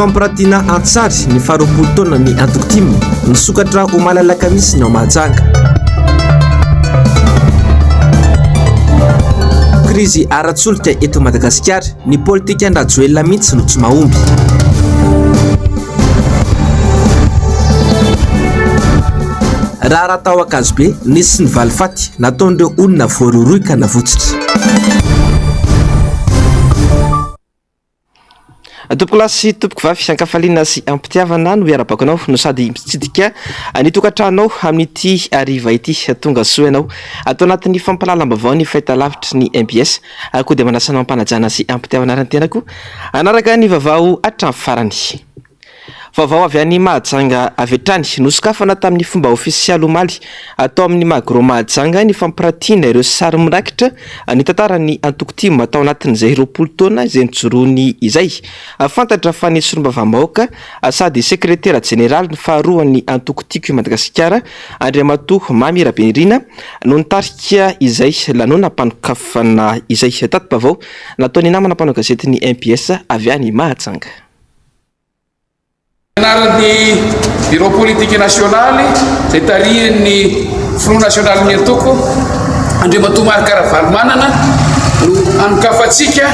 Fampirantiana an-tsary ny faharoapolo taonan'ny antoko tim, nisokatra omaly alakamisy ny ao Mahajanga. Krizy ara-tsolika eto Madagasikara, ny politikan-dRajoelina mihitsy no tsy mahomby. Raharaha tao Ankazobe, nisy ny valifaty nataon'ireo olona voarohirohy ka navotsitra. Tompokolahy sy tompokovavy, ankafaliana sy ampitiavana no iarabako anao no sady mitsidika ny tokantranonao amin'ity hariva ity. Tonga soa ianao ato anatin'ny fampahalalam-baovao ny fahitalavitry ny mbs. Koa dia manasa anao am-panajana sy am-pitiavana ary ny tenako hanaraka ny vaovao hatramin'ny farany. Vaovao avy any Mahajanga avy hatrany. Nosokafana tamin'ny fomba ofisialy omaly tao amin'ny Magro Mahajanga ny fampiratiana ireo sary mirakitra ny tantaran'ny antoko tim tao anatin'izay 20 taona izay nijoroany izay. Fantatra fa ny solombavambahoaka sady sekretera jeneraly faharoan'ny antoko Tiako i Madagasikara, Andriamatoa Mamy Rabenirina no nitarika izay lanonam-panokafana izay. Tati-baovao nataon'ny namana mpanao gazetin'ny mbs avy any Mahajanga. Anaran'ny Birao Politika Nasionaly izay tarihin'ny Filoha Nasionalin'ny antoko, Andriamatoa Marc Ravalomanana, no hanokafantsika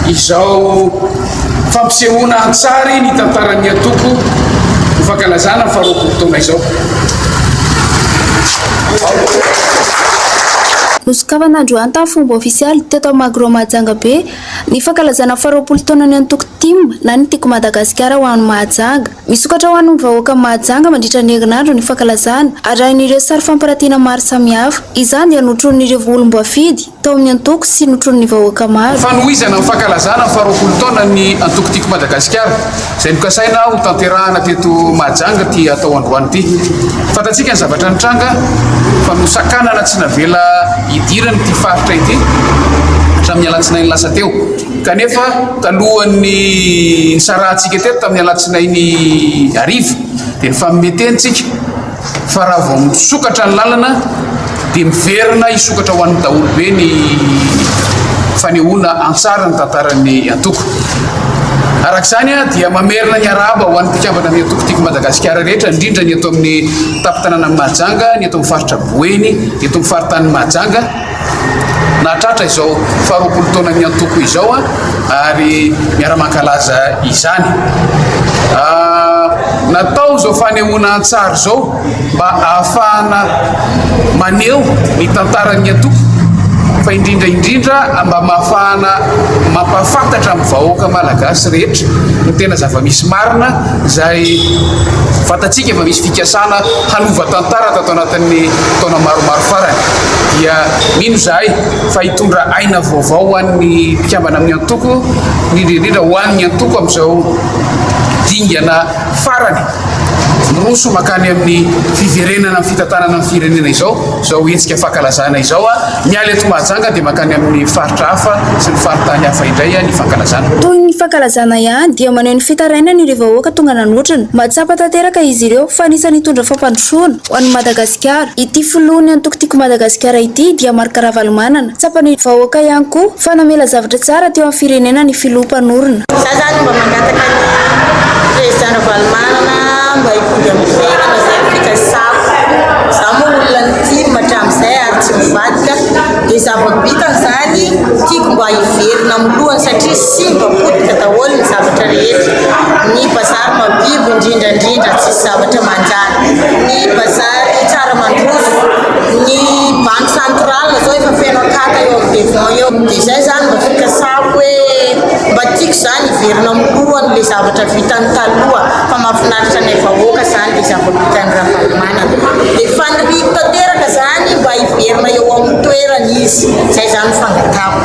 izao fampisehoana an-tsary ny tantaran'ny antoko ho fankalazana ny faharoapolo taona izao. Nosokafana androany tamin'ny fomba ofisialy teto Magro Mahajanga Be Ny fankalazana faharoapolo taonan'ny antoko tim na ny Tiako Madagasikara ho an'i Mahajanga. Misokatra ho an'ny vahoakan'i Mahajanga mandritra ny herinandro ny fankalazana, arahin'ireo sary fampirantiana maro samihafa. Izany dia notronin'ireo olom-boafidy tao amin'ny antoko sy notronin'ny vahoaka maro. Fanohizana ny fankalazana ny faharoapolo taonan'ny antoko Tiako Madagasikara. Izay nokasaina ho tanterahana teto Mahajanga ity atao androany ity. Fantatsika ny zavatra nitranga fa nosakanana tsy navela hidirana ity faritra ity hatramin'ny alatsinainy lasa teo. Kanefa talohan'ny nisarahantsika teto tamin'ny alatsinainy hariva dia nifanome teny tsika fa raha vao misokatra ny lalana dia miverina hisokatra ho an'ny daholobe ny fanehoana an-tsary ny tantaran'ny antoko. Araka izany dia mamerina ny arahaba ho an'ny mpikambana amin'ny antoko Tiako Madagasikara rehetra, indrindra ny eto amin'ny tampon-tanànan'i Mahajanga, ny eto amin'ny faritra Boeny, ny eto amin'ny faritanin'i Mahajanga. Nahatratra izao faharoapolo taonan'ny antoko izao ary miara-mankalaza izany. Natao izao fanehoana an-tsary izao mba ahafahana maneho ny tantaran'ny antoko fa indrindra indrindra mba mahafahana mampahafantatra amin'ny vahoaka malagasy rehetra ny tena zava-misy marina izay fantatsika fa misy fikasana hanova tantara tato anatin'ny taona maromaro farany. Dia mino izahay fa hitondra aina vaovao ho an'ny mpikambana amin'ny antoko, indrindra indrindra ho an'ny antoko amin'izao dingana farany miroso mankany amin'ny fiverenana amin'ny fitantanana ny firenena izao, izao hetsika fankalazana izao. Miala eto Mahajanga dia mankany amin'ny faritra hafa sy ny faritany hafa indray ny fankalazana. Toy ny fankalazana ihany dia maneho ny fitarainany ireo vahoaka tonga nanotrona. Mahatsapa tanteraka izy ireo fa anisan'ny hitondra fampandrosoana ho an'i Madagasikara. Ity filohan'ny antoko Tiako Madagasikara ity dia Marc Ravalomanana. Tsapan'ny vahoaka ihany koa fa namela zavatra tsara teo amin'ny firenena ny filoha mpanorina. Za zany mba mangataka ny Président Ravalomanana mba hipody amin'ny fiainana zay ny fikasako. Za moa olona ny tim hatramin'izay ary tsy mivadika. Dia zava-bitany zany tiako mba hiverina amin'ny lohany satria simba potika daholo ny zavatra rehetra. Ny bazary mabibo indrindra indrindra tsisy zavatra manjary. Ny bazary tsara mandroso. Ny banque centrale zao efa feno akata eo amin'ny devant eo. Dia izay zany mba fikasako hoe mba tiako zany hiverina amin'ny lohany le zavatra vitany taloha fa mahafinaritra anay vahoaka zany le zava-bitan'i Ravalomanana. Dia faniriako tanteraka zany mba hiverina eo amin'ny toerany izy. Zay zany ny fangatahako.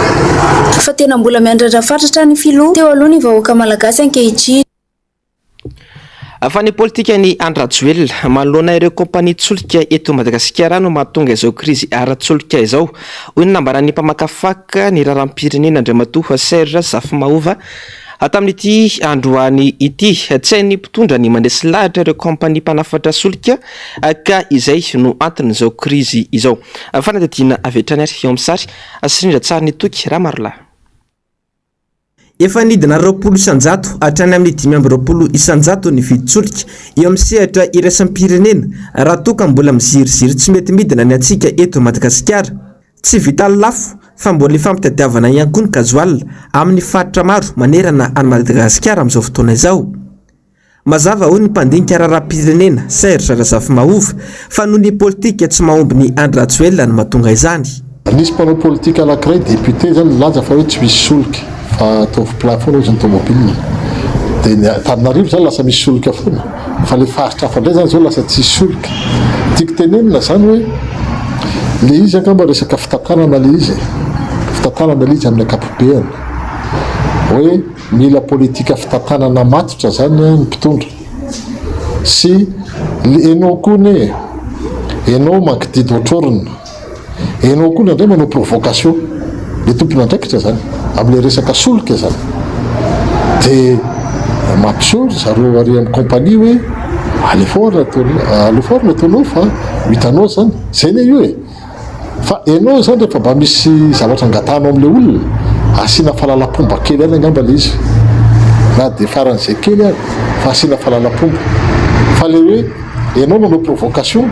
Fa tena mbola miandrandra fatratra ny filoha teo aloha ny vahoaka malagasy ankehitriny. Fa ny politikan'i Andry Rajoelina manoloana ireo kaompanian-tsolika eto Madagasikara no mahatonga izao krizy ara-tsolika izao, hoy ny nambaran'ny mpamakafaka ny raharaham-pirenena Andriamatoa Serge Zafimahova tamin'ity androany ity. Tsy hain'ny mpitondra ny mandresy lahatra ireo kaompania mpanafatra solika ka izay no anton'izao krizy izao. Fanadihadiana avy hatrany ary eo amin'ny sary sy rindran-tsarin'i Toky Ramarolahy. Efa nidina 20% hatrany amin'ny 25% ny vidin-tsolika eo amin'ny sehatra iraisam-pirenena raha toa ka mbola miziriziry tsy mety midina ny antsika eto Madagasikara. Tsy vitan'ny lafo fa mbola ifampitadiavana ihany koa ny gasoil amin'ny faritra maro manerana an'i Madagasikara amin'izao fotoana izao. Mazava hoy ny mpandinika raharaham-pirenena, Serge Razafimahova, fa noho ny politika tsy mahomby ny Andry Rajoelina no mahatonga izany. Nisy mpanao politika anankiray, député zany, nilaza fa hoe tsy misy solika fa ataovy plein foana hozy ny tomobile. Dia ny Antananarivo zany lasa misy solika foana fa le faritra hafa indray zany zao lasa tsisy solika. Tiako tenenina zany hoe le izy angamba resaka fitantanana le izy e. Fitantanana le izy amin'ny ankapobeany. Hoe Mila politika fitantanana matotra zany ny mpitondra sy le enao koa anie e, enao mangididy otrorina, enao koa indraindray manao provocation, le tompon'andraikitra zany amle resaka solika zany de mampiseho ry zareo ary am compagnie hoe alefao ary alefao ary ny ataonao fa ho hitanao zany, zay anie io e. Fa enao zany rehefa mba misy zavatra angatahanao amle olona, asiana fahalalam-pomba kely ihany angamba le izy, na dia faran'izay kely ary fa asiana fahalalam-pomba. Fa le hoe enao manao provocation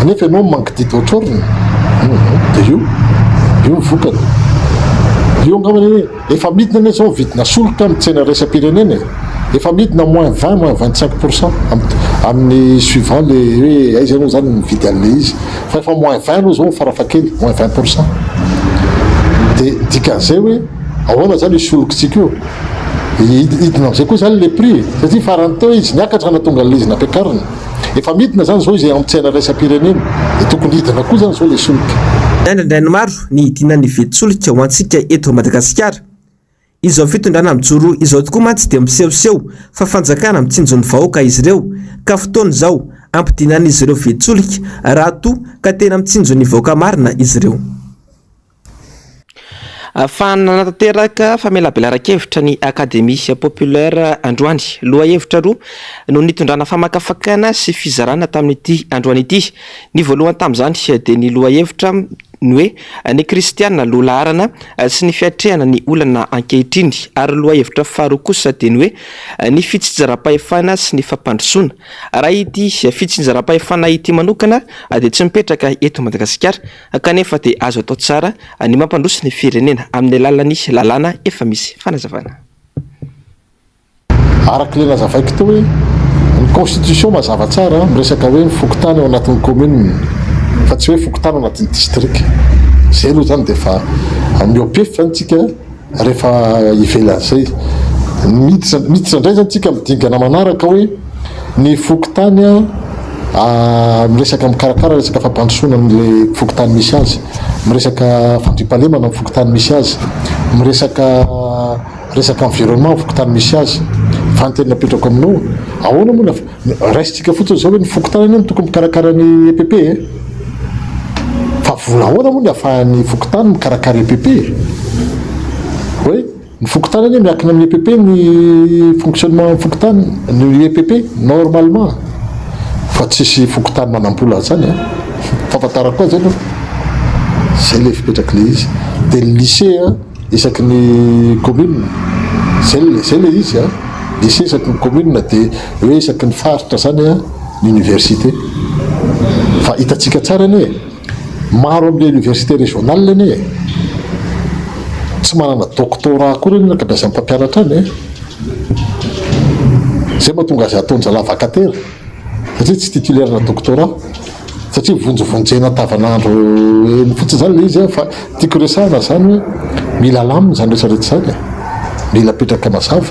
nefa enao mangididy otrorina, hum dia io, io ny vokany. Io angamba anie Efa midina anie zao ny vidina solika amin'ny tsena iraisam-pirenena e! Efa midina moins 20, moins 25 pour cent amin'ny suivant le hoe aiza ianao zany mividy an'le izy fa efa moins 20 aloha zao farafakely, moins 20 pour cent. De dikan'izay hoe ahoana zany io solikitsika io? Hidina amin'izay koa zany le prix e! Satria farany teo izy niakatra nahatonga an'le izy nampiakarina. Efa midina zany zao izy amin'ny tsena iraisam-pirenena dia tokony hidina koa zany zao le solika. Miandrandra ny maro ny hidinan'ny vidin-tsolika ho antsika eto Madagasikara. Izao fitondrana mijoro izao tokoa mantsy dia misehoseho fa fanjakana mitsinjo ny vahoaka izy ireo ka fotoana izao hampidinan'izy ireo vidin-tsolika raha toa ka tena mitsinjo ny vahoaka marina izy ireo. Fa nanatanteraka famelabelaran-kevitra ny Académie Populaire androany. Lohahevitra roa no nitondrana famakafakana sy fizarana tamin'ity androany ity. Ny voalohany tamin'izany dia ny lohahevitra ny hoe ny kristiana loha laharana sy ny fiatrehana ny olana ankehitriny ary lohahevitra faharoa kosa dia ny hoe ny fitsinjaram-pahefana sy ny fampandrosoana. Raha ity fitsinjaram-pahefana ity manokana dia tsy mipetraka eto Madagasikara kanefa dia azo atao tsara ny mampandroso ny firenena amin'ny alalan'ny lalàna efa misy. Fanazavana. Araka ilay nazavaiko teo hoe ny constitution mazava tsara miresaka hoe ny fokontany ao anatin'ny commune fa tsy hoe fokontany ao anatin'ny district. Izay aloha izany dia efa mihoa-pefy izany tsika rehefa ivelan'izay. Miditra miditra indray izany tsika amin'ny dingana manaraka hoe ny fokontany miresaka mikarakara resaka fampandrosoana amin'ilay fokontany misy azy, miresaka fandriampahalemana amin'ny fokontany misy azy, miresaka resaka environnement amin'ny fokontany misy azy. Fa ny teny napetrako aminao, ahoana moa na raisintsika fotsiny izao hoe ny fokontany anie no tokony mikarakara ny EPP e! Fa vola ahoana moa ny ahafahan'ny fokontany mikarakara EPP e? Hoe ny fokontany anie miankina amin'ny EPP ny fonctionnement amin'ny fokontany, ny EPP normalement. Fa tsisy fokontany manam-bola an'izany an! Fahafantarako azy aloha. Zay le fipetrak'ilay izy. Dia ny lycée an, isaky ny commune, zay zay le izy an, lycée isaky ny commune dia hoe isaky ny faritra zany an ny université. Fa hitantsika tsara anie e, maro amin'ilay université régionale anie e, tsy manana doctorat akory anie ny ankabeazan'ny mpampianatra any e. Zay mahatonga azy ataon-jalahy vacataire satria tsy titulaire-na doctorat. Satria vonjivonjena antavanandro eny fotsiny zany le izy an, fa tiako resahana zany hoe mila alamina zany rehetra rehetra zany e, mila apetraka mazava,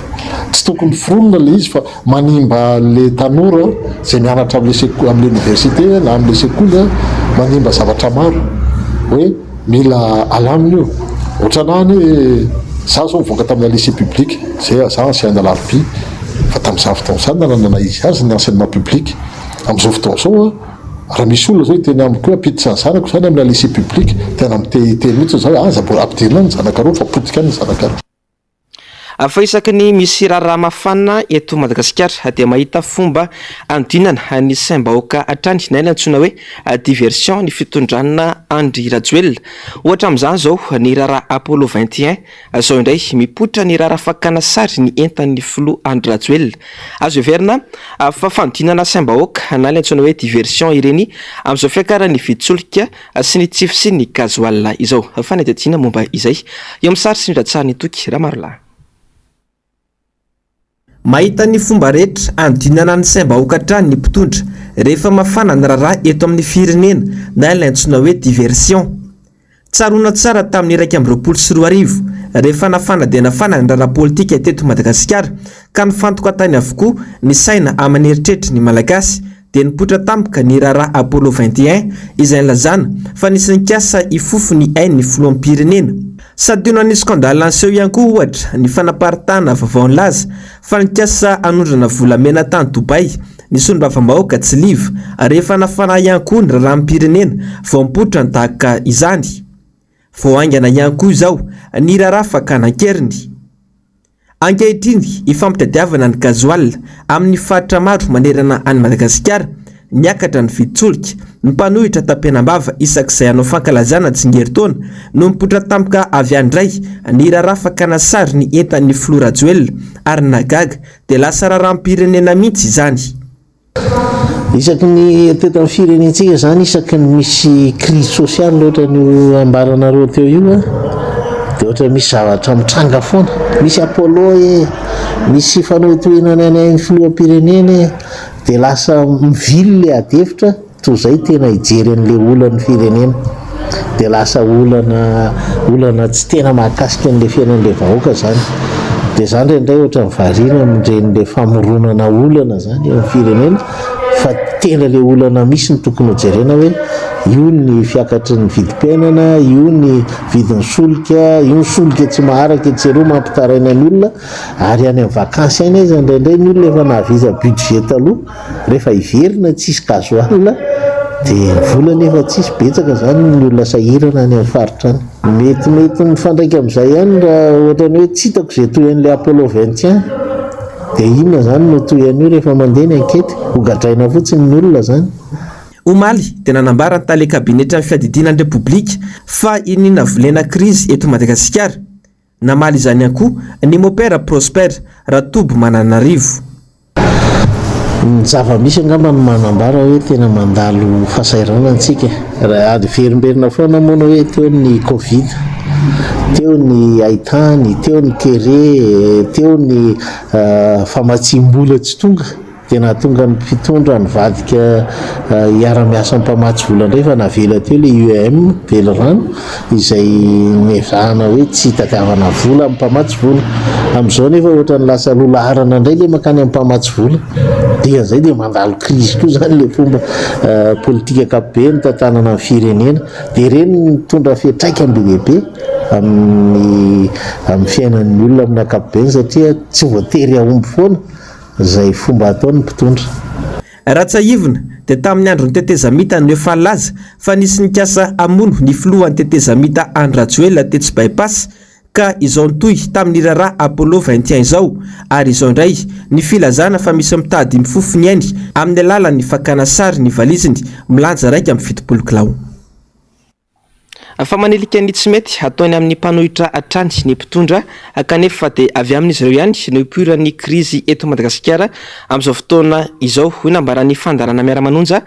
tsy tokony foronina le izy fa manimba le tanora zay mianatra amle seko amle université na amle sekoly an, manimba zavatra maro hoe mila alamina io, ohatranah anie za zao nivoaka tamina lycée public zay za ancien alarobia fa tamzany fotoana zany nanana izy azy ny enseignement public. Amin'izao fotoana izao an, raha misy olona izao hiteny amiko hoe hampiditra ny zanako izany amina lycée public, tena mite hiteny mihitsy za hoe aza mbola ampidirina any ny zanakareo fa potika any ny zanakareo. Fa isaky ny misy raharaha mafana eto Madagasikara dia mahita fomba hanodinana ny saim-bahoaka hatrany na ilay antsoina hoe diversion ny fitondrana Andry Rajoelina. Ohatra amin'izany izao ny raharaha Apollo 21, izao indray mipoitra ny raharaha fakana sary ny entan'ny filoha Andry Rajoelina. Azo heverina fa fanodinana saim-bahoaka na ilay antsoina hoe diversion ireny amin'izao fiakaran'ny vidin-tsolika sy ny tsy fisian'ny gasoil izao. Fanadihadiana momba izay eo amin'ny sary sy ny ratsahan'i Toky Ramarolahy. Mahita ny fomba rehetra hanodinana ny saim-bahoaka hatrany ny mpitondra rehefa mafana ny raharaha eto amin'ny firenena na ilay antsoina hoe diversion. Tsaroana tsara tamin'ny 2021 rehefa nafana dia nafana ny raharaha politika teto Madagasikara ka nifantoka tany avokoa ny saina aman'eritreritry ny Malagasy dia nipoitra tampoka ny raharaha Apollo 21 izay nilazana fa nisy nikasa hifofo ny ain'ny filoham-pirenena. Santionan'ny scandale niseho ihany koa ohatra ny fanaparitahana vaovao nilaza fa nikasa hanondrana volamena tany Dubaï ny solombavambahoaka tsy liva rehefa nafana ihany koa ny raharaham-pirenena vao nipoitra ny tahaka izany. Vao haingana ihany koa izao ny raharaha fakana an-keriny. Ankehitriny, ifampitadiavana ny gasoil amin'ny faritra maro manerana an'i Madagasikara. Niakatra ny vidin-tsolika. Ny mpanohitra tapenam-bava isak'izay hanao fankalazana tsingerin-taona no nipoitra tampoka avy any indray ny raharaha fakana sary ny entan'ny filoha Rajoelina ary ny nahagaga dia lasa raharaham-pirenena mihitsy izany. Isaky ny teto amin'ny firenentsika izany, isaky ny misy crise sociale ohatran'io ambaranareo teo io an, dia ohatran'ny misy zavatra mitranga foana. Misy Apollo e, misy fanohitohinana ny ain'ny filoham-pirenena e, dia lasa mivily ilay adihevitra. Toa izay tena hijery an'ilay olan'ny firenena dia lasa olana olana tsy tena mahakasika an'ilay fiainan'ilay vahoaka izany. Dia za indraindray ohatran'ny variana amin'ireny ilay famoronana olana izany eo amin'ny firenena fa tena ilay olana misy no tokony ho jerena hoe io ny fiakatry ny vidim-piainana, io ny vidin'ny solika, io ny solika tsy maharaka etsy sy eroa mampitaraina ny olona ary any amin'ny vakansy any aiza indraindray ny olona efa nahavita budget taloha. Rehefa hiverina tsisy gasoil dia ny vola nefa tsisy, betsaka zany ny olona sahirana any amin'ny faritra any. Metimety mifandraika amin'izay ihany raha ohatran'ny hoe tsy hitako izay tohin'ilay Apollo 21 dia inona zany no tohin'io rehefa mandeha ny enquete? Ho gadraina fotsiny ny olona zany. Omaly dia nanambara ny tale kabinetran'ny fiadidiana ny Repoblika fa iniana volena krizy eto Madagasikara. Namaly izany ihany koa ny Mopera Prosper Ratobimananarivo. Ny zava-misy angamba no manambara hoe tena mandalo fahasahiranana isika. Raha averimberina foana moa ny hoe teo ny Covid, teo ny haitany, teo ny kere, teo ny famatsiam-bola tsy tonga. Dia nahatonga ny mpitondra nivadika hiara-miasa amin'ny mpamatsy vola indray fa navela teo ilay UEM, velirano, izay nezahana hoe tsy hitadiavana vola amin'ny mpamatsy vola. Amin'izao nefa ohatran'ny lasa loha laharana indray ilay mankany amin'ny mpamatsy vola. Dikan'izay dia mandalo krizy koa izany ilay fomba politika ankapobeny nitantanana ny firenena. Dia ireny mitondra fiantraikany be dia be amin'ny amin'ny fiainan'ny olona amin'ny ankapobeny satria tsy voatery hahomby foana. Izay fomba ataon'ny mpitondra. Raha tsiahivina dia tamin'ny andron'ny tetezamita no efa nilaza fa nisy nikasa hamono ny filohan'ny tetezamita Andry Rajoelina tetsy By-pass ka izao nitohy tamin'ny raharaha Apollo 21 izao ary izao indray ny filazana fa misy mitady mifofo ny ainy amin'ny alalan'ny fakana sary ny valiziny milanja 71 kilao. Fa manilika ny tsy mety ataony amin'ny mpanohitra hatrany ny mpitondra kanefa dia avy amin'izy ireo ihany no ipoiran'ny krizy eto Madagasikara amin'izao fotoana izao, hoy nambaran'ny fandaharana Miara-manonja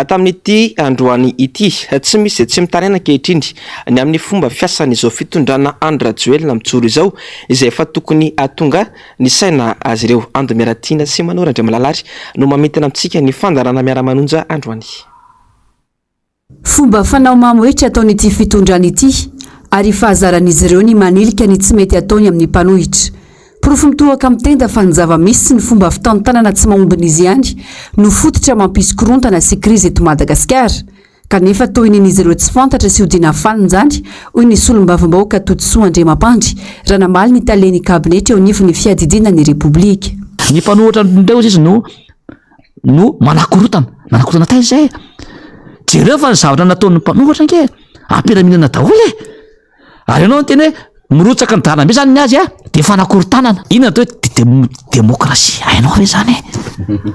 tamin'ity androany ity. Tsy misy izay tsy mitaraina ankehitriny ny amin'ny fomba fiasan'izao fitondrana Andry Rajoelina mijoro izao, izay efa tokony hahatonga ny saina azy ireo. Ando Miaratiana sy Manoro Andriamalalary no mamintina amintsika ny fandaharana Miara-manonja androany. Fomba fanao mamohehitra ataon'ity fitondrana ity ary fahazaran'izy ireo ny manilika ny tsy mety ataony amin'ny mpanohitra. Porofo mitohaka amin'ny tenda fa ny zava-misy sy ny fomba fitantanana tsy mahombin'izy ihany no fototra mampisy korontana sy krizy eto Madagasikara. Kanefa toa inian'izy ireo tsy fantatra sy odiana fanina izany, hoy ny solombavambahoaka Todisoa Andriamampandry raha namaly ny talen'ny kabinetra eo anivon'ny fiadidiana ny Repoblika. Ny mpanohitra indray hozy izy no no manakorotana, manakorotana taiza izay e? Jereo fa ny zavatra nataon'ny mpanohitra ange ampilaminana daholo e! Ary ianao niteny hoe. Mirotsaka ny dalambe zany ny azy a, de fanakorontanana. Inona atao hoe demokrasia? Hainao ve zany e?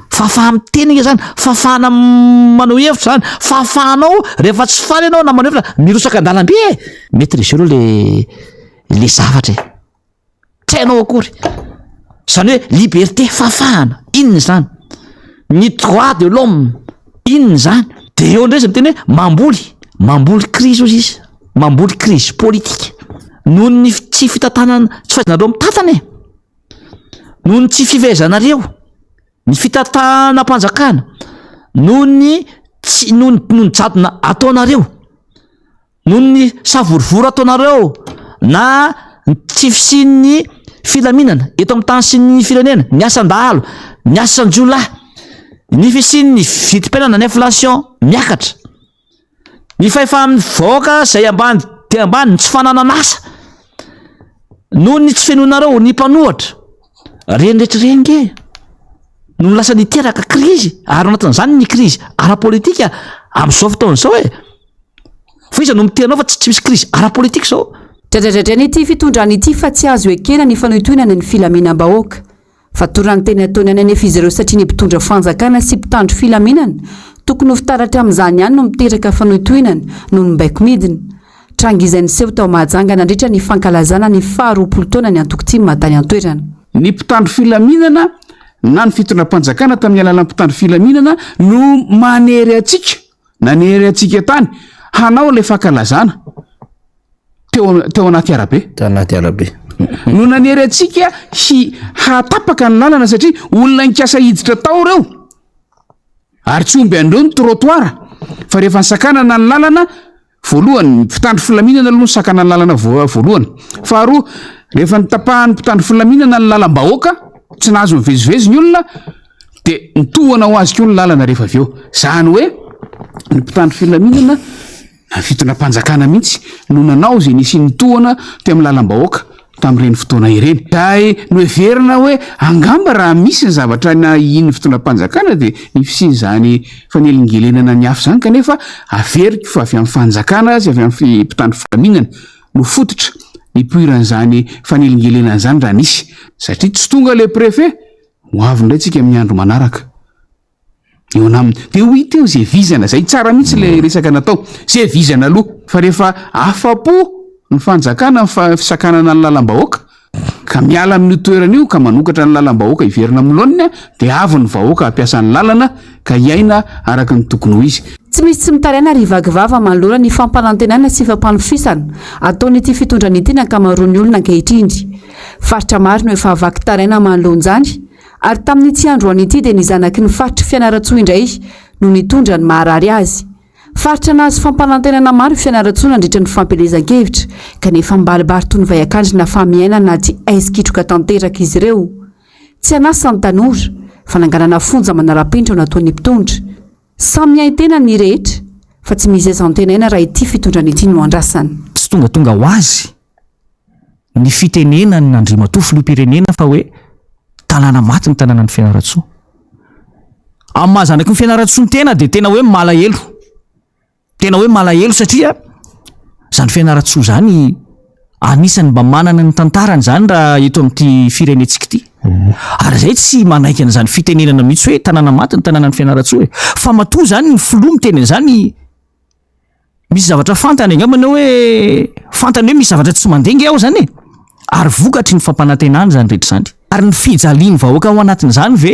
Fahafaha-miteny ange zany, fahafahana maneho hevitra zany, fahafahanao rehefa tsy faly ianao na maneho hevitra mirotsaka an-dalambe e! Maîtriser aloha le le zavatra e! Tsy hainao akory. Zany hoe liberté, fahafahana, inona izany? Ny droit de l'homme, inona izany? De eo indray izy miteny hoe mamboly, mamboly crise hozy izy, mamboly crise politique noho ny tsy fitantanana, tsy fahaizanareo mitantana e! Noho ny tsy fifehezanareo ny fitantanam-panjakana, noho ny tsy noho ny noho ny jadona ataonareo. Noho ny savorovoro ataonareo na ny tsy fisian'ny filaminana eto amin'ny tany sy ny firenena, ny asan-dahalo, ny asan-jiolahy, ny fisian'ny vidim-piainana, ny inflation miakatra, ny fahefan'ny vahoaka izay ambany dia ambany, ny tsy fananana asa, noho ny tsy fenoinareo ny mpanohatra, ireny rehetra ireny nge no lasa niteraka krizy ary ao anatin'izany ny krizy ara-politika amin'izao fotoana izao e. Fa iza no miteny anao fa tsy misy crise ara-politique zao? Dradradradraina ity fitondrana ity fa tsy azo ekena ny fanohintohinana ny filaminam-bahoaka. Fatorana ny teny ataony any anefa izy ireo satria ny mpitondra fanjakana sy mpitandro filaminana tokony ho fitaratra amin'izany ihany no miteraka fanohintohinana noho ny baiko midina. Tranga izay niseho tao Mahajanga nandritra ny fankalazana ny faha 20 taonan'ny antoko tim tany an-toerana. Ny mpitandro filaminana na ny fitondram-panjakana tamin'ny alalan'ny mpitandro filaminana no manery antsika Nanery antsika tany hanao ilay fankalazana teo teo anaty arabe. Teo anaty arabe. No nanery antsika hi hahatapaka ny lalana satria olona nikasa hiditra tao ireo. Ary tsy omby an'ireo ny trottoir fa rehefa nisakanana ny lalana Voalohany, ny mpitandro filaminana aloha no sakana ny lalana voalohany. Faharoa, rehefa notapahan'ny mpitandro filaminana ny lalam-bahoaka, tsy nahazo nivezivezy ny olona, dia nitohana ho azy koa ny lalana rehefa avy eo. Izany hoe, ny mpitandro filaminana na ny fitondram-panjakana mihitsy no nanao izay nisian'ny tohana teo amin'ny lalam-bahoaka. tamin'ireny fotoana ireny. Izay noheverina hoe angamba raha misy ny zavatra nahian'ny fitondram-panjakana dia ny fisian'izany fanelingelenana ny afo izany kanefa averiko fa avy amin'ny fanjakana sy avy amin'ny mpitandro filaminana no fototra nipoiran'izany fanelingelenana izany raha nisy satria tsy tonga ilay préfet ho avy indray tsika amin'ny andro manaraka. Eo anaminy. Dia ho hita eo izay vizana izay. Tsara mihitsy ilay resaka natao. Izay vizana aloha. Fa rehefa afa-po ny fanjakana amin'ny fisakanana ny lalam-bahoaka, ka miala amin'io toerana io, ka manokatra ny lalam-bahoaka hiverina amin'ny laoniny, dia avy ny vahoaka hampiasa ny lalana, ka hiaina araka ny tokony ho izy. Tsy misy tsy mitaraina ry vaky vava manoloana ny fampanantenana sy fampanofisana ataon'ity fitondrana ity ny ankamaroan'ny olona ankehitriny. Faritra maro no efa vaky taraina manoloana izany Ary tamin'ity androany ity dia ny zanaky ny faritr'i Fianarantsoa indray no nitondra ny maharary azy. Faritra nahazo fampanantenana maro i Fianarantsoa nandritra ny fampielezan-kevitra, kanefa mibaribary toy ny vay an-kandrina fa miaina anaty haizin-kitroka tanteraka izy ireo. Tsy an'asa ny tanora, fananganana fonja manara-penitra no ataon'ny mpitondra. Samy miain-tena ny rehetra, fa tsy misy azo antenaina raha ity fitondrana ity no andrasana. Tsy tongatonga ho azy ny fitenenan' Andriamatoa Filoham-pirenena fa hoe tanàna maty ny tanànan'i Fianarantsoa. Amin'ny maha zanaky ny Fianarantsoa ny tena dia tena hoe malahelo. Tena hoe malahelo satria izany Fianarantsoa izany anisan'ny mba manana ny tantarany izany raha eto amin'ity firenentsika ity. Ary izay tsy manaiky an'izany fitenenana mihitsy hoe tanàna maty ny tanànan'i Fianarantsoa e. Fa matoa izany ny filoha miteny an'izany Misy zavatra fantany angambany hoe fantany hoe misy zavatra tsy mandeha nge ao zany e! Ary vokatry ny fampanantenana izany rehetra izany. Ary ny fijalian'ny vahoaka ao anatin'izany ve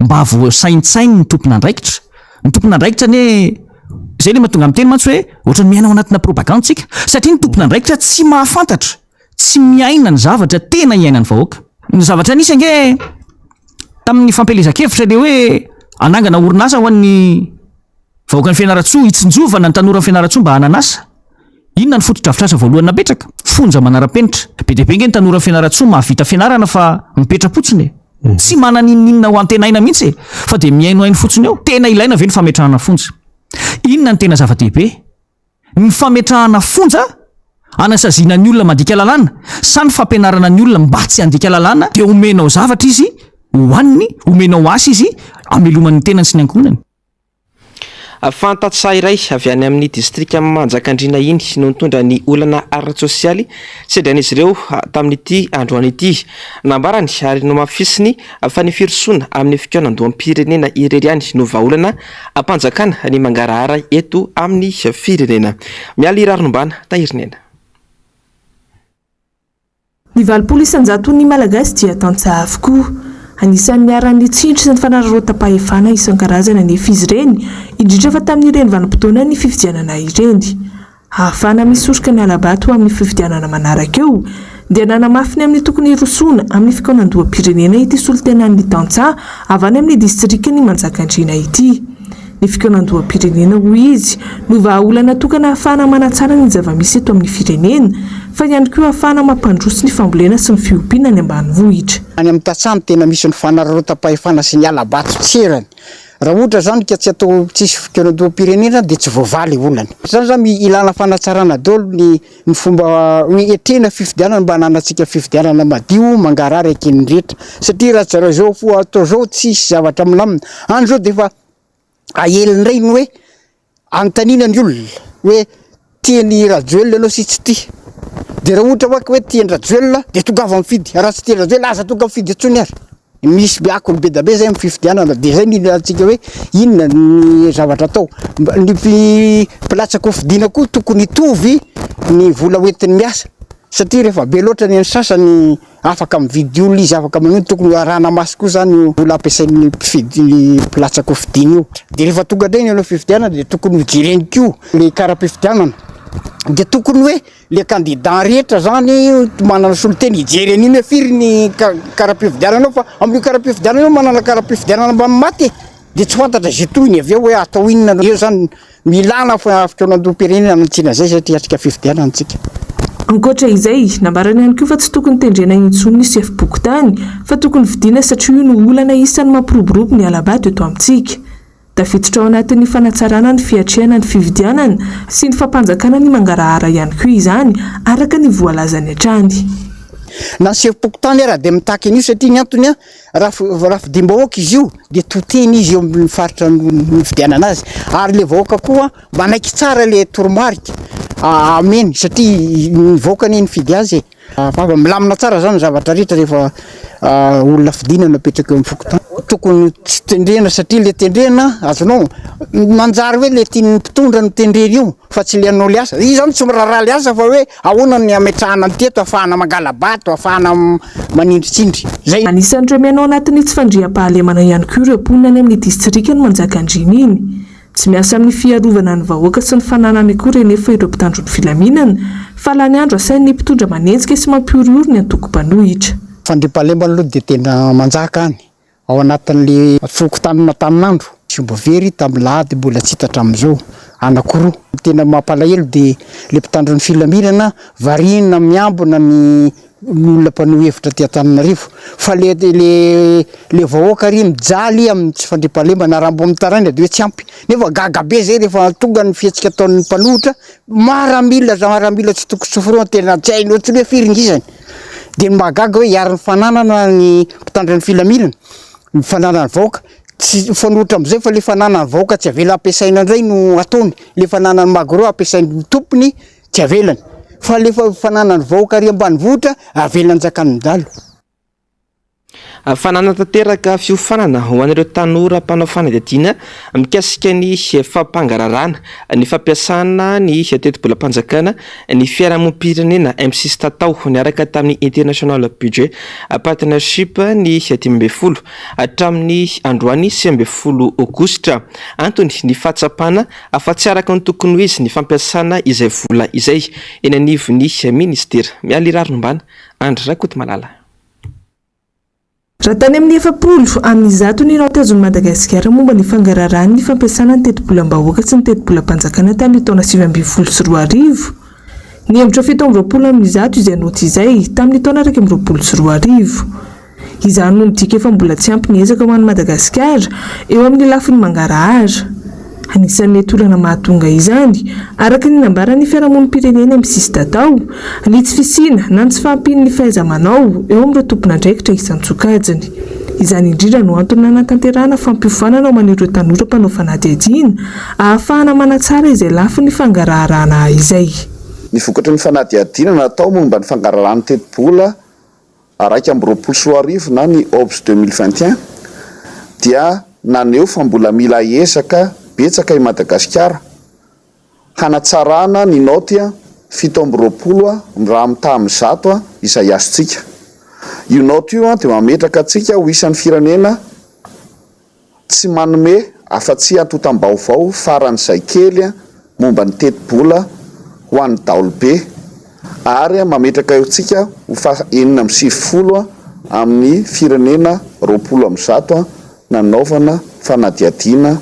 mba voasaintsain'ny tompon'andraikitra? Ny tompon'andraikitra anie, izay ilay mahatonga miteny mantsy hoe ohatran'ny miaina ao anatina propagande tsika, satria ny tompon'andraikitra tsy mahafantatra, tsy miaina ny zavatra tena iainan'ny vahoaka. Ny zavatra nisy ange tamin'ny fampielezan-kevitra ilay hoe hanangana orinasa ho an'ny Vahoakan'i Fianarantsoa, Hitsinjovana ny tanoran'i Fianarantsoa mba hanana asa. Inona ny fotodrafitrasa voalohany napetraka? Fonja manara-penitra. Be dia be ange ny tanoran'i Fianarantsoa mahavita fianarana fa mipetra-potsiny e. Tsy manana n'inon'inona ho antenaina mihitsy e, fa dia mihainohaino fotsiny eo. Tena ilaina ve ny fametrahana fonja? Inona no tena zava-dehibe? Ny fametrahana fonja hanasaziana ny olona mandika lalàna sa ny fampianarana ny olona mba tsy handika lalàna dia omenao zavatra izy hohaniny, omenao asa izy hamelomany ny tenany sy ny ankohonany? Fantatsaha iray avy any amin'ny distrika Manjakandriana iny no nitondra ny olana ara-tsosialy sedrain'izy ireo tamin'ity androany ity. Nambarany ary nohamafisiny fa ny firosoana amin'ny fikaonandoham-pirenena irery ihany no vahaolana hampanjakana ny mangarahara eto amin'ny firenena. Mialy Rarinombana, Tahirinena. Ny 80 isan-jaton'ny Malagasy dia tantsaha avokoa. Anisan'ny niharan'ny tsindry sy ny fanararaotam-pahefana isan-karazany anefa izy ireny, indrindra fa tamin'ireny vanim-potoanan'ny fifidianana ireny. Ahafahana misoroka ny hala-bato ho amin'ny fifidianana manaraka eo, dia nanamafy ny amin'ny tokony hirosoana amin'ny fikaonandoham-pirenena ity solontenan'ny tantsaha avy any amin'ny distrikan'i Manjakandriana ity. Ny fikaonandoham-pirenena, hoy izy, no vahaolana tokana ahafahana manatsara ny zava-misy eto amin'ny firenena, fa ihany koa ahafahana mampandroso ny fambolena sy ny fiompiana any ambanivohitra. Any amin'ny tantsaha no tena misy ny fanararaotam-pahefana sy ny hala-bato tsy erany. Raha ohatra izany ka tsy atao tsisy fikaonandoham-pirenena dia tsy voavaly olana. Izany izany ilana fanatsarana daholo ny ny fomba hoe etrena fifidianana mba hananantsika fifidianana madio, mangarahara eken'ny rehetra. Satria raha tsy raha izao fo atao izao tsisy zavatra milamina. Any izao dia efa aely indray ny hoe anontaniana ny olona hoe tia an'i Rajoelina ianao sy tsy tia. Dia raha ohatra hoa ka hoe tia an-dRajoelina dia tongava mifidy, raha tsy tia an-dRajoelina aza tonga mifidy intsony ary. Misy be akony be dia be zay amin'ny fifidianana dia zay no ilantsika hoe inona ny zavatra atao. Ny mpilatsaka hofidiana koa tokony hitovy ny vola hoentiny miasa satria rehefa be loatra ny an'ny sasany afaka mividy olona izy, afaka manao, tokony ho arahana maso koa zany io vola ampiasain'ny mpifidy ny mpilatsaka hofidiana io. Dia rehefa tonga indray ny hanao fifidianana dia tokony hojereny koa le kara-pifidianana dia tokony hoe Le candidat rehetra zany manana solontena hijery an'iny hoe firy ny kara-pifidianana ao fa amin'io kara-pifidianana io manana kara-pifidianana mba maty e, de tsy fantatra izay tohiny avy eo hoe atao inona eo zany no ilana fikaonandoham-pirenena hanantsina zay satria hiatrika fifidianana tsika. Ankoatra izay, nambarany ihany koa fa tsy tokony tendrena intsony ny sefom-pokontany fa tokony vidiana satria io no olana isan'ny mampiroborobo ny hala-bato eto amintsika. Tafiditra ao anatin'ny fanatsarana ny fiatrehana ny fividianana sy ny fampanjakana ny mangarahara ihany koa izany, araka ny voalazany hatrany. Na ny sefom-pokontany ara dia mitaky an'io satria ny antony an, raha raha fidiam-bahoaka izy io dia to teny izy eo amin'ny faritra nifidianana azy ary ilay vahoaka koa manaiky tsara ilay toromarika ameny satria ny vahoaka anie nifidy azy e. Fa milamina tsara zany ny zavatra rehetra rehefa olona fidiana no apetraka eo amin'ny fokontany. Tokony tsy tendrena satria le tendrena azonao manjary hoe le tian'ny mpitondra no tendrena io fa tsy le hanao le asa. Izy zany tsy miraharaha le asa fa hoe ahoana ny ametrahana ny teto ahafahana mangala-bato, ahafahana manindritsindry. Zay. Anisan'ireo miaina ao anatin'ny tsy fandriampahalemana ihany koa ireo mponina any amin'ny distrikan'i Manjakandriana iny. Tsy miasa amin'ny fiarovana ny vahoaka sy ny fananany akory anefa ireo mpitandro ny filaminana, fa lany andro asain'ny mpitondra manenjika sy mampihorohoro ny antoko mpanohitra. Fandriampahalemana aloha dia tena manjaka any ao anatin'le fokontanin'Antaninandro. Tsy mba very tamin'ny lahady mbola tsy hita hatramin'izao, anankiroa. Ny tena mampalahelo dia le mpitandro ny filaminana variana miambina ny ny olona mpaneho hevitra aty Antananarivo fa le le le vahoaka ary mijaly amin'ny tsy fandriampahalemana raha mbo mitaraina de hoe tsy ampy nefa gaga be zay rehefa tonga ny fihetsika ataon'ny mpanohitra maramila za maramila tsy toko tsy forohana tena tsy hainao intsony hoe firy ngizany de ny mahagaga hoe hiaro ny fananana ny mpitandro ny filaminana ny fananan'ny vahoaka tsy mifanohitra am'izay fa le fananan'ny vahoaka tsy avela ampiasaina indray no ataony le fananan'ny magro ampiasain'ny tompony Tsy avelany, fa alefa fananan'ny vahoaka ary ambanivohitra avela anjakan'ny dalo. Fa nanatanteraka fiofanana ho an'ireo tanora mpanao fanadihadiana mikasika ny fampangararana ny fampiasana ny tetibolam-panjakana ny fiarahamonim-pirenena MCC Tatao niaraka tamin'ny International Budget Partnership ny 15 hatramin'ny androany 19 aogositra. Antony ny fahatsapana Afa-tsy araka ny tokony ho izy ny fampiasana izay vola izay eny anivon'ny minisitera. Mialy Rarinombana, Andry Rakotomalala. Raha tany amin'ny 40% ny naoty azon'i Madagasikara momba ny fangaraharahan'ny fampiasana ny tetibolam-bahoaka sy ny tetibolam-panjakana tamin'ny taona 2019, nihemotra 27% izay naoty izay tamin'ny taona 2021. Izany no midika fa mbola tsy ampy ny ezaka ho an'i Madagasikara eo amin'ny lafiny mangarahara. Anisan'ny mety olana mahatonga izany, araka ny nambaran'ny fiarahamonim-pirenena MCC Tatao, ny tsy fisiana na ny tsy fahampian'ny fahaiza-manao eo amin'ireo tompon'andraikitra isan-tsokajiny. Izany indrindra no antony nanatanterahana fampiofanana ho an'ireo tanora mpanao fanadihadiana, ahafahana manatsara izay lafiny fangaraharahana izay. Ny vokatry ny fanadihadiana natao momba ny fangaraharahan'ny tetibola 2021 na ny Obs 2021 dia naneho fa mbola mila ezaka betsaka i Madagasikara hanatsarana ny naoty 27 raha mitaha amin'ny 100 izay azontsika. Io naoty io dia mametraka antsika ho isan'ny firenena Tsy manome afa-tsy antontam-baovao faran'izay kely momba ny tetibola ho an'ny daholobe ary mametraka antsika ho faha 96 amin'ny firenena 120 nanaovana fanadihadiana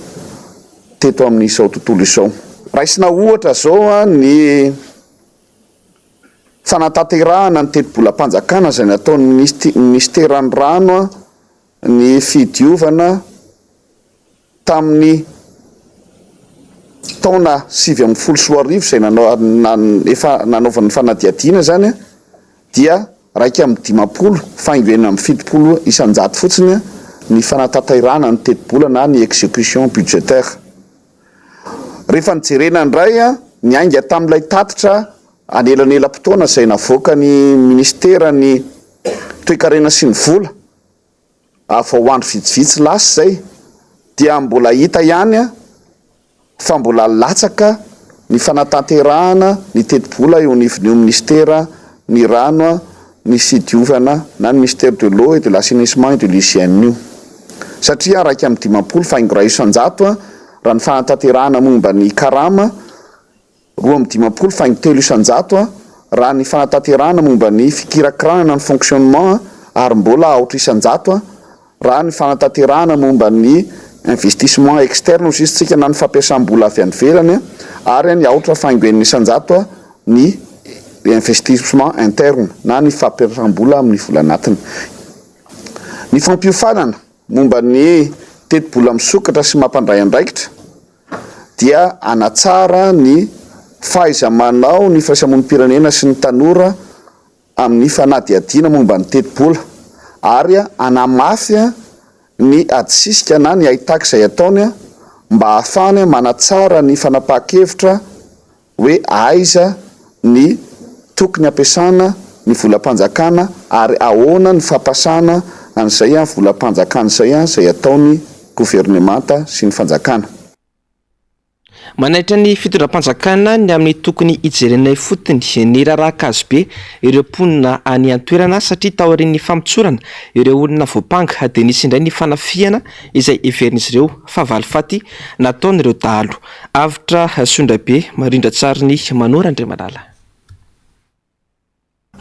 teto amin'izao tontolo izao. Raisina ohatra izao ny fanatanterahana ny tetibolam-panjakana izay nataon'ny minisiteran'ny rano ny fidiovana tamin'ny taona 2019 izay nanao efa nanaovany fanadihadiana izany dia 51 faingo 76% fotsiny ny fanatanterahana ny tetibola na ny exécution budgétaire. Rehefa nijerena indray niainga tamin'ilay tatitra anelanelam-potoana izay navoakan'ny minisiteran'ny toekarena sy ny vola vao andro vitsivitsy lasa izay dia mbola hita ihany fa mbola latsaka ny fanatanterahana ny tetibola eo anivon'io minisitera ny rano, ny fidiovana na ny ministère de l'eau et de l'assainissement et de l'hygiène io satria 51 faingo 1% raha ny fanatanterahana momba ny karama 52 faingo 3% raha ny fanatanterahana momba ny fikirakirana na ny fonctionnement ary mbola 6% raha ny fanatanterahana momba ny investissement externe hoy isika na ny fampiasam-bola avy any ivelany ary ny aotra faingo 6% ny investissement interne na ny fampiasam-bola amin'ny vola anatiny. Ny fampiofanana momba ny tetibola misokatra sy mampandray andraikitra dia hanatsara ny fahaiza-manao ny firaisamonim-pirenena sy ny tanora amin'ny fanadihadiana momba ny tetibola ary hanamafy ny adisisika na ny haitaky izay ataony mba hahafahany manatsara ny fanapahan-kevitra hoe aiza ny tokony hampiasana ny volam-panjakana ary ahoana ny fampasana an'izay volam-panjakana izay izay ataon'ny governemanta sy ny fanjakana. Manaitra ny fitondram-panjakana ny amin'ny tokony hijerena ifotony ny raharaha Ankazobe ireo mponina any an-toerana satria taorian'ny famotsorana ireo olona voampanga dia nisy indray ny fanafihana izay heverin'izy ireo fa valifaty nataon'ireo dahalo. Avotra Sondrabe, Marindra Tsariny, Manoro Andriamalala.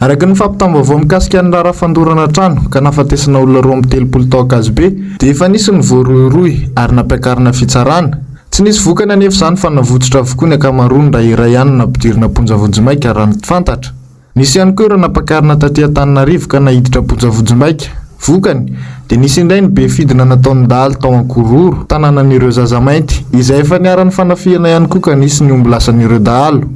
Araka ny fampitam-baovao mikasika ny raharaha fandorana trano ka nahafatesana olona 32 tao Ankazobe dia efa nisy ny voarohirohy ary nampiakarina fitsarana. Tsy nisy vokany anefa izany fa navotsotra avokoa ny ankamaroany raha iray ihany no nampidirina am-ponja vonjimaika raha ny fantatra. Nisy ihany koa ireo nampakarina taty Antananarivo ka naiditra am-ponja vonjimaika. Vokany, dia nisy indray ny be fidina nataon'ny dahalo tao Ankororo, tanànan'ireo Zazamainty, izay efa niharan'ny fanafihana ihany koa ka nisy ny omby lasan'ireo dahalo.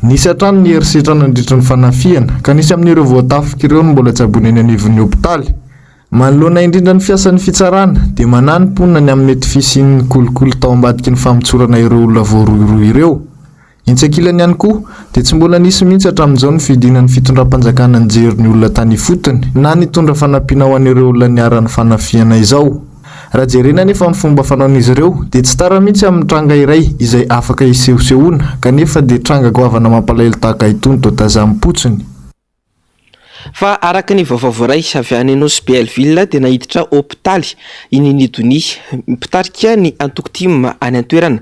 Nisy hatrany ny herisetra nandritry ny fanafihana, ka nisy amin'ireo voatafika ireo no mbola tsaboina eny anivon'ny hopitaly. Manoloana indrindra ny fiasan'ny fitsarana, dia manahy ny mponina ny amin'ny mety fisian'ny kolikoly tao ambadiky ny famotsorana ireo olona voarohirohy ireo. Etsy ankilany ihany koa, dia tsy mbola nisy mihitsy hatramin'izao ny fidinan'ny fitondram-panjakana nijery ny olona tany ifotony na nitondra fanampiana ho an'ireo olona niharan'ny fanafihana izao. Raha jerena anefa ny fomba fanaon'izy ireo, dia tsy tara mihitsy amin'ny tranga iray izay afaka hisehosehoana kanefa dia tranga goavana mampalahelo tahaka itony toa tazamim-potsiny. Fa araka ny vaovao voaray avy any Nosy Be Hellville dia naiditra hopitaly i Nini Donia, mpitarika ny antoko tim any an-toerana,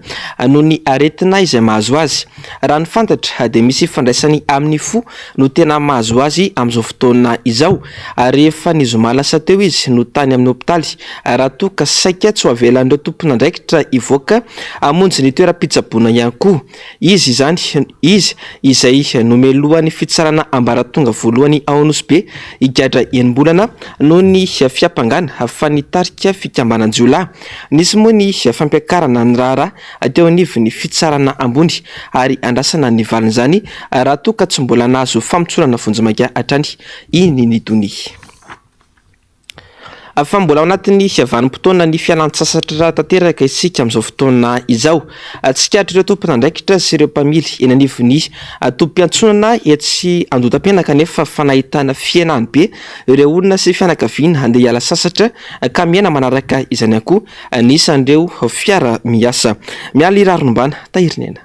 noho ny aretina izay mahazo azy. Raha ny fantatra dia misy ifandraisany amin'ny fo no tena mahazo azy amin'izao fotoana izao. Rehefa ny zoma lasa teo izy no tany amin'ny hopitaly raha toa ka saika tsy ho avelan'ireo tompon'andraikitra hivoaka hamonjy ny toeram-pitsaboana ihany koa. Izy izany, izy izay nomelohan'ny fitsarana ambaratonga voalohany ao Nosy Be higadra enim-bolana noho ny fiampangana fa nitarika fikambanan-jiolahy. Nisy moa ny fampiakarana ny raharaha teo anivon'ny fitsarana ambony ary andrasana ny valin'izany raha toa ka tsy mbola nahazo famotsorana vonjimaika hatrany i Nini Donia. Fa mbola ao anatin'ny vanim-potoanan'ny fialan-tsasatra tanteraka isika amin'izao fotoana izao. Tsikaritr'ireo tompon'andraikitra sy ireo mpamily eny anivon'ny tobim-piantsonana etsy Andohatapenaka anefa fa nahitana fihenany be ireo olona sy fianakaviana handeha hiala sasatra ka mihena manaraka izany ihany koa ny isan'ireo fiara miasa. Mialy Raharonombana, Tahirin'aina.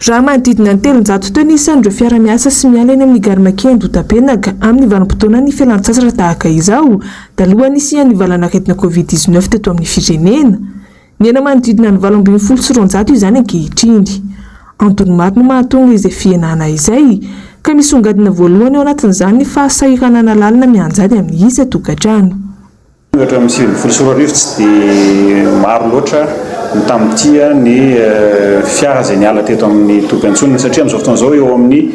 Raha manodidina ny 300 teo ny isan'ireo fiara miasa sy miala eny amin'ny Gare Maki Andohatapenaka amin'ny vanim-potoanan'ny fialantsasatra tahaka izao, talohan'ny nisian'ny valan'aretina Covid 19 teto amin'ny firenena. Nihena manodidina ny 218 izany ankehitriny. Antony maro no mahatonga izay fihenana izay, ka misongadina voalohany ao anatin'izany ny fahasahiranana lalina mianjady amin'ny isan-tokantrano. Hatramin'ny 2019 tsy dia maro loatra ny tamin'ity ny fiara izay niala teto amin'ny toby antsonana satria amin'izao fotoana izao eo amin'ny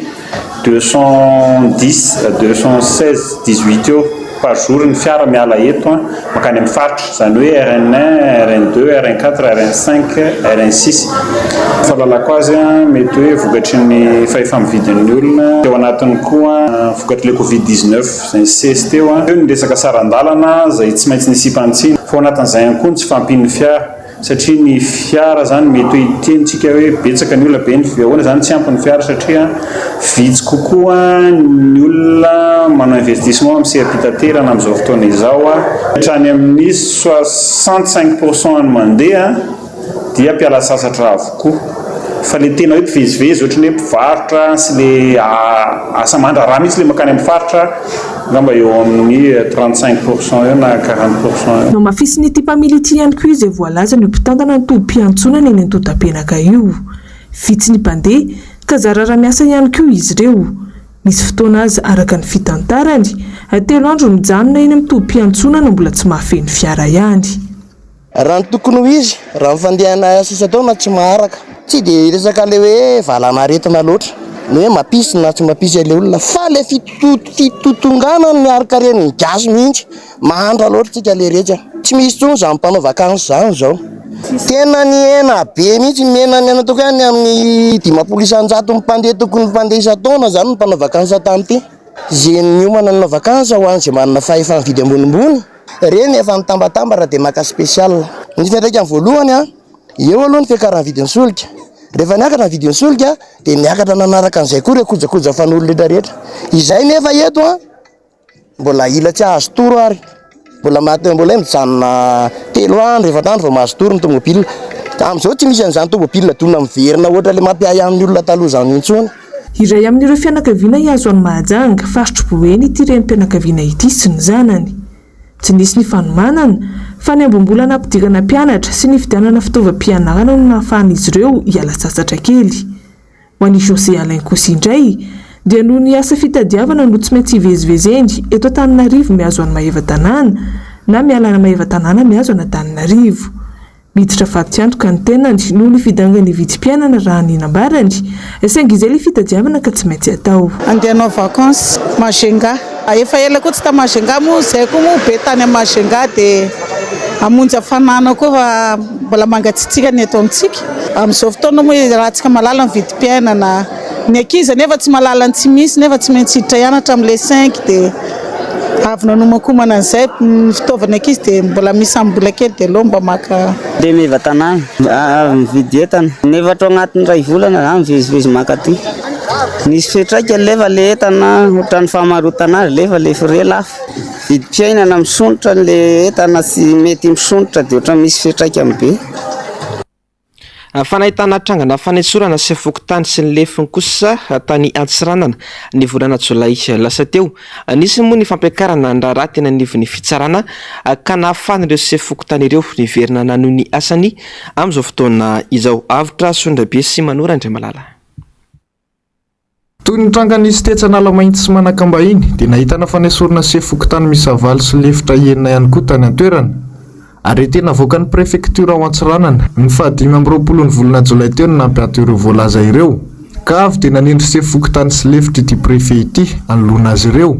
210 à 216, 18 eo par jour ny fiara miala eto mankany amin'ny faritra, izany hoe RN un, RN deux, RN quatre, RN cinq, RN six. Ny fahalalako azy mety hoe vokatry ny fahefa-mividin'ny olona, teo anatiny koa vokatr'ilay covid 19. Izay nisesy teo an. Teo ny resaka saran-dalana izay tsy maintsy nisiam-panitsiana. Fa ao anatin'izay ihany koa ny tsy fahampian'ny fiara. Satria ny fiara izany mety hoe hiteny tsika hoe betsaka ny olona be ny ahoana izany tsy ampy ny fiara satria vitsy kokoa ny olona manao investissement amin'ny seha-pitaterana amin'izao fotoana izao. Hatrany amin'ny 65 pour cent ny mandeha. dia mpiala sasatra avokoa fa le tena hoe mpivezivezy ohatry ny hoe mpivarotra sy le asa aman-draharaha mihitsy le mankany amin'ny faritra angamba eo amin'ny 35 pour cent eo na 40 pour cent eo. Nohamafisin'ity mpamily ity ihany koa izay voalazany ho mpitantana ny tobim-piantsonana eny Antotapenaka io. Vitsy ny mpandeha ka zara raha miasa ihany koa izy ireo. Misy fotoana aza, araka ny fitantarany, telo andro mijanona eny amin'ny tobim-piantsonana mbola tsy mahafeno fiara ihany. Raha ny tokony ho izy, raha ny fandehana asa isan-taona tsy maharaka. Tsy dia hiresaka ilay hoe valan'aretina loatra, ny hoe mampisy na tsy mampisy an'ilay olona fa ilay fitotongana ny harin-karen'ny gasy mihitsy. Mahantra loatra tsika leretsy a! Tsy misy intsony izany mpanao vakansy izany izao. Tena nihena be mihitsy, nihena ny ataoko hoe any amin'ny 50 isan-jaton'ny mpandeha tokony mpandeha isan-taona izany ny mpanao vakansy tamin'ity. Izay niomana nanao vakansy ho an'izay manana fahefa-mividy ambonimbony. Reny efa mitambatambatra dia maka spécial. Ny fiantraikany voalohany an, eo aloha ny fiakaran'ny vidin'ny solika. Rehefa niakatra ny vidin'ny solika dia niakatra nanaraka an'izay koa ireo kojakoja fanolo rehetra rehetra. Izay nefa eto an, mbola hila tsy hahazo toro ary. Mbola maty mbola hoe mijanona telo andro, efatra andro vao mahazo toro ny tomobile. Amin'izao tsy misy an'izany tomobile dona miverina ohatra ilay mampiahiahy ny olona taloha izany intsony. Iray amin'ireo fianakaviana hihazo an'i Mahajanga, faritr'i Boeny ity renim-pianakaviana ity sy ny zanany. Tsy nisy ny fanomanana, fa ny ambim-bola nampidirana mpianatra sy nividianana fitaovam-pianarana no nahafahan'izy ireo hiala sasatra kely. Ho an'i José Alain kosa indray, dia noho ny asa fitadiavana no tsy maintsy hivezivezeny eto Antananarivo mihazo an'i Maevatanàna na miala an'i Maevatanàna mihazo an'Antananarivo. Miditra fatiantoka ny tenany noho ny fidangan'ny vidim-piainana raha ny nambarany, saingy izay ilay fitadiavana ka tsy maintsy atao. Andeha hanao vacances Majunga. Efa ela koa tsy ta Majunga moa, zay koa moa be tany Majunga dia hamonjy hafanana koa fa mbola mangatsiatsiaka ny eto amintsika. Amin'izao fotoana moa raha tsika mahalala ny vidim-piainana, ny ankizy anefa tsy mahalala ny tsy misy nefa tsy maintsy hiditra hianatra amin'ilay cinq dia Avy nanomankomana an'izay ny fitaovan'ny ankizy dia mbola misy samy mbola kely dia aleo mba maka. Dia meva tanàna, avy mividy entana. Nefa hatrao agnatin'ny iray volana za mivezivezy maka aty. Nisy fiantraikany lefa le entana ohatran'ny famarotana azy lefa le frais lafo. Vidim-piainana misondrotra le entana tsy mety misondrotra dia ohatran'ny misy fiantraikany be. Fa nahitana trangana fanesorana sefo fokontany sy ny lefiny kosa tany Antsiranana ny volana jolay lasa teo. Nisy moa ny fampiakarana ny raharaha teny anivon'ny fitsarana ka nahafahan'ireo sefo fokontany ireo niverina nanohy ny asany amin'izao fotoana izao. Avotra Sondrabe sy Manoro Andriamalala. Toy ny tranga nisy tetsy Analamahitsy sy Manakambahiny dia nahitana fanesorana sefo fokontany miisa valo sy lefitra enina ihany koa tany an-toerana. Arrêté navoakan'ny prefektiora ao Antsiranana, ny faha 25 ny volana jolay teo no nampiato ireo voalaza ireo. Ka avy dia nanendry sefo fokontany sy lefitra ity préfet ity hanoloana azy ireo.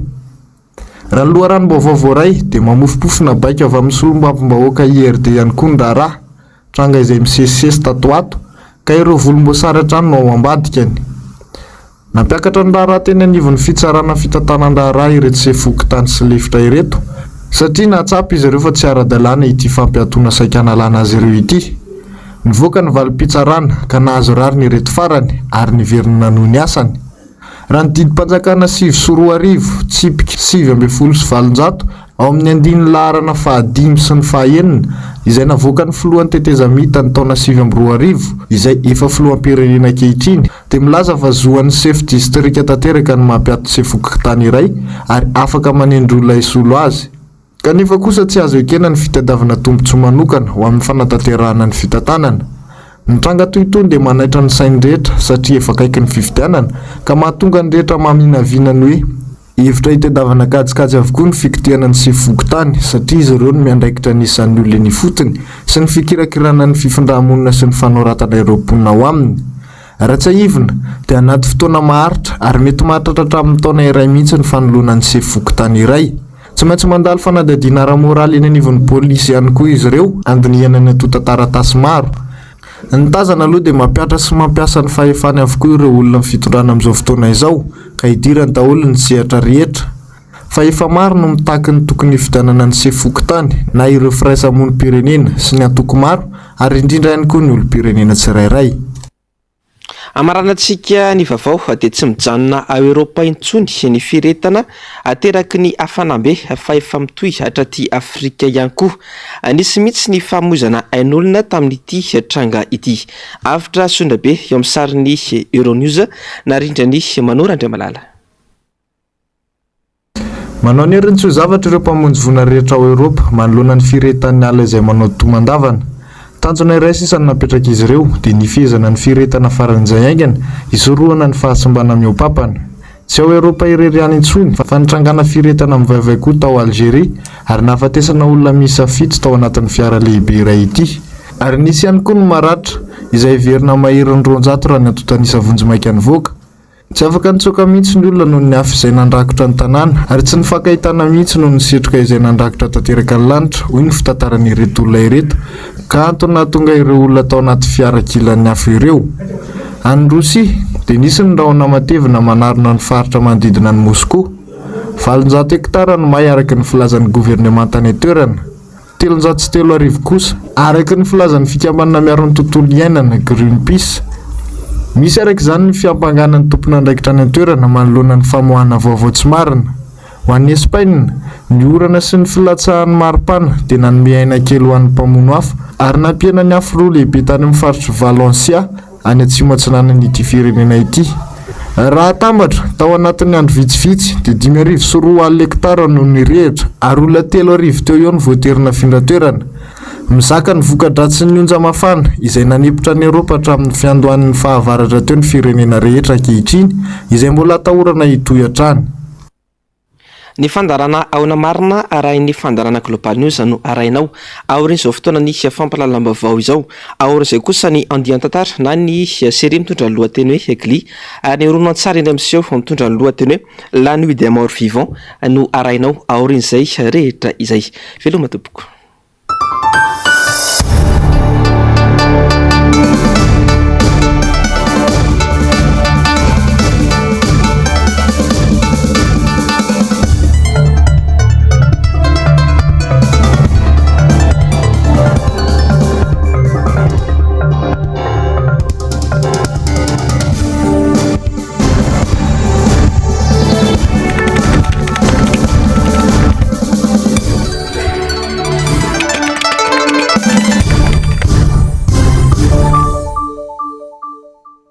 Raha ny loharanom-baovao voaray dia mamofompofona baiko avy amin'ny solombavambahoaka IRD ihany koa ny raharaha. Tranga izay misesisesy tato ho ato ka ireo volomboasary hatrany no ao ambadikany. Nampiakatra ny raharaha teny anivon'ny fitsarana fitantanan-draharaha ireto sefo fokontany sy lefitra ireto satria nahatsapa izy ireo fa tsy ara-dalàna ity fampiatoana saika hanalana azy ireo ity. Nivoaka ny valim-pitsarana ka nahazo rariny ireto farany ary niverina nanohy ny asany. Raha ny didim-panjakana 2009, tsipika 819, ao amin'ny andininy laharana fahadimy sy ny fahaenina, izay navoakan'ny filohan'ny tetezamita ny taona 2009, izay efa filoham-pirenena ankehitriny, dia milaza fa zo an'ny sefo distrika tanteraka ny mampiato sefo-fokontany iray ary afaka manendry olona hisolo azy. Kanefa kosa tsy azo ekena ny fitadiavana tombontsoa manokana ho amin'ny fanatanterahana ny fitantanana. Ny tranga toy itony dia manaitra ny sain'ny rehetra satria efa akaiky ny fifidianana ka mahatonga ny rehetra maminavina ny hoe hevitra hitadiavana kajikajy avokoa ny fikotehana ny sefo fokontany satria izy ireo no miandraikitra ny isan'ny olona eny ifotony sy ny fikirakirana ny fifindrà-monina sy ny fanoratana ireo mponina ao aminy. Raha tsiahivina, dia anaty fotoana maharitra ary mety mahatratra hatramin'ny taona iray mihitsy ny fanoloana ny sefo fokontany iray. Tsy maintsy mandalo fanadihadiana ara-moraly eny anivon'ny polisy ihany koa izy ireo handinihana ny antontan-taratasy maro. Ny tazana aloha dia mampihatra sy mampiasa ny fahefany avokoa ireo olona amin'ny fitondrana amin'izao fotoana izao ka idirany daholo ny sehatra rehetra. Fa efa maro no mitaky ny tokony hifidianana ny sefo fokontany na ireo firaisamonim-pirenena sy ny antoko maro ary indrindra ihany koa ny olom-pirenena tsirairay. Hamaranantsika ny vaovao dia tsy mijanona ao Eoropa intsony ny firehetana ateraky ny hafanam-be fa efa mitohy hatraty Afrika ihany koa. Nisy mihitsy ny famoizana ain'olona tamin'ity tranga ity. Avotra Sondrabe eo amin'ny sarin'ny Euronews narindran'i Manoro Andriamalala. Manao ny heriny tsy ho zavatra ireo mpamonjy voina rehetra ao Eoropa manoloana ny firehetan'ny ala izay manao tomandavana. Tanjona iray sisa no napetrak'izy ireo, dia ny hifehezana ny firehetana faran'izay haingana, hisorohana ny fahasimbana mihoa-papana. Tsy ao Eoropa irery ihany intsony, fa nitrangana firehetana mivaivay koa tao Algeria, ary nahafatesana olona miisa fito tao anatin'ny fiara lehibe iray ity. Ary nisy ihany koa ny maratra, izay heverina maherin'ny 200 raha ny antontan'isa vonjimaika nivoaka. Tsy afaka nitsoaka mihitsy ny olona noho ny afo izay nandrakotra ny tanàna, ary tsy nifankahitana mihitsy noho ny setroka izay nandrakotra tanteraka ny lanitra, hoy ny fitantaran'ireto olona ireto, ka antony nahatonga ireo olona tao anaty fiara kilan'ny afo ireo. Any Rosia, dia nisy ny rahona matevina manarona ny faritra manodidina an'i Moskoa. 800 hektara no may araka ny filazan'ny governemanta any an-toerana. 3300 kosa, araka ny filazan'ny fikambanana miaro ny tontolo iainana, Greenpeace. Misy araka izany ny fiampangana ny tompon'andraikitra any an-toerana manoloana ny famoahana vaovao tsy marina. Ho an'i Espaina, ny orana sy ny filatsahan'ny maripana dia nanome aina kely ho an'ny mpamono afo ary nampihena ny afo roa lehibe tany amin'ny faritr'i Valencia, any atsimo atsinanan'ity firenena ity. Raha atambatra, tao anatin'ny andro vitsivitsy, dia 2005 hektara no nirehitra ary olona 3000 teo eo no voatery nafindra toerana. Mizaka ny voka-dratsin'ny onja mafana izay nanempotra an'i Eoropa hatramin'ny fiandohan'ny fahavaratra teo ny firenena rehetra ankehitriny, izay mbola atahorana hitohy hatrany. Ny fandaharana Ahoana Marina arahin'ny fandaharana Global News no arahinao aorian'izao fotoanan'ny fampahalalam-baovao izao. Aorian'izay kosa ny andian-tantara na ny série mitondra ny lohateny hoe Glee ary ny horonantsary indray miseho mitondra ny lohateny hoe La Nuit des Morts Vivants no arahinao aorian'izay rehetra izay. Veloma tompoko.